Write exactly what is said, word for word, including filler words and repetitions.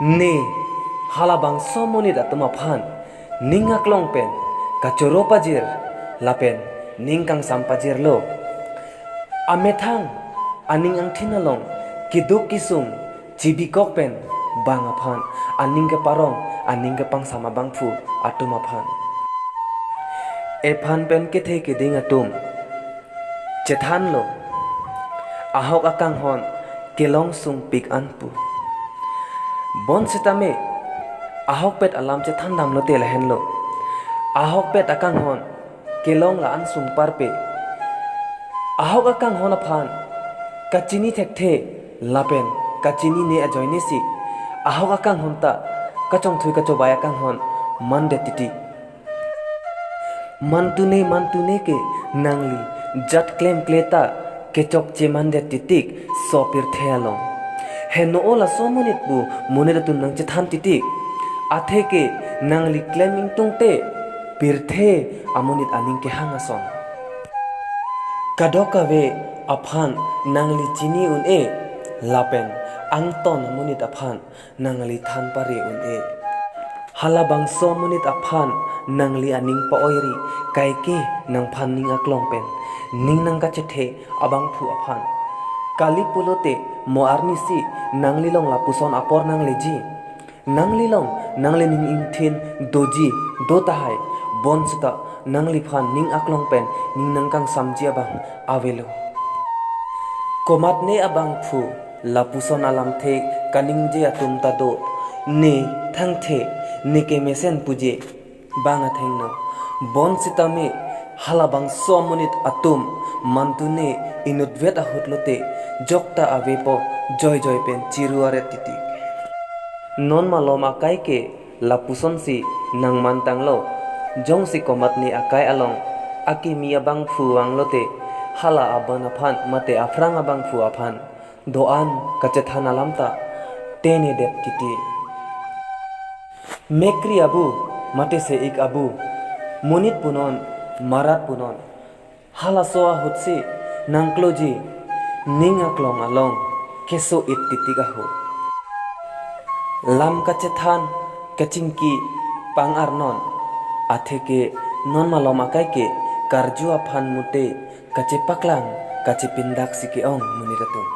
Ne halabangso amonit atum aphan ning aklong pen kachoro pajir lapen ning kangsam pajirlo. Amethang aning angthin along keduk kesung chibikok pen bang aphan aning keparong aning kepangsam abangphu atum aphan. Ephan pen kethe keding atum chethanlo, ahok akanghon kelong sungpik an pu. Bonsitame ahokpet alam chethan damlote lahenlo. Ahokpet akanghon kelong la-an sungparpe. Ahok akanghon aphan kachini thekthe lapen kachinine ajoinesi ahok akanghon ta kachongthui kachobei akanghon mandet titi. Mantune mantune ke nangli jat klemkle ta kechokche mandet titik so pirthe along. Heno laso monit pu monit atum nangchethan titik. Atheke nangli klem ingtungte pirthe amonit aning kehang ason. Kadokave aphan nangli chini un-e lapen angton amonit aphan nangli than pare un-e. Halabangso amonit aphan nangli aning pa-oiri kaike nangphan ning aklong pen ning nangkachethe abangphu aphan. Kali pulote mo arnisi nanglilong lapuson apor nangleji. Nanglilong nangli ning ingthin doji do tahai, bonsita nangliphan ning aklong pen ning nangkangsamji abang avelo. Komatne abangphu lapuson alamthe kaningje atum ta do, ne thangthe, ne kemesen puje bang athengno. Bonsitame halabangso amonit atum mantune inutvet ahut lote jokta avepo joijoi pen chiru aret titi. Non malom akai ke lapusonsi nangmantanglo. Jongsi komatne akai along akimi abangphu vanglote hala aban aphan mate aphrang abangphu aphan do-an kachethan alam ta tenedet titi. Mekri abu mate se-ik abu, monit punon, marat punon, halaso ahutsi nangkloji ning aklong along keso-it titik ahut. Lam kachethan kachingki pang-arnon, atheke non malom akai ke karju aphan mute kachepaklang kachepindaksi ke-ong monit atum.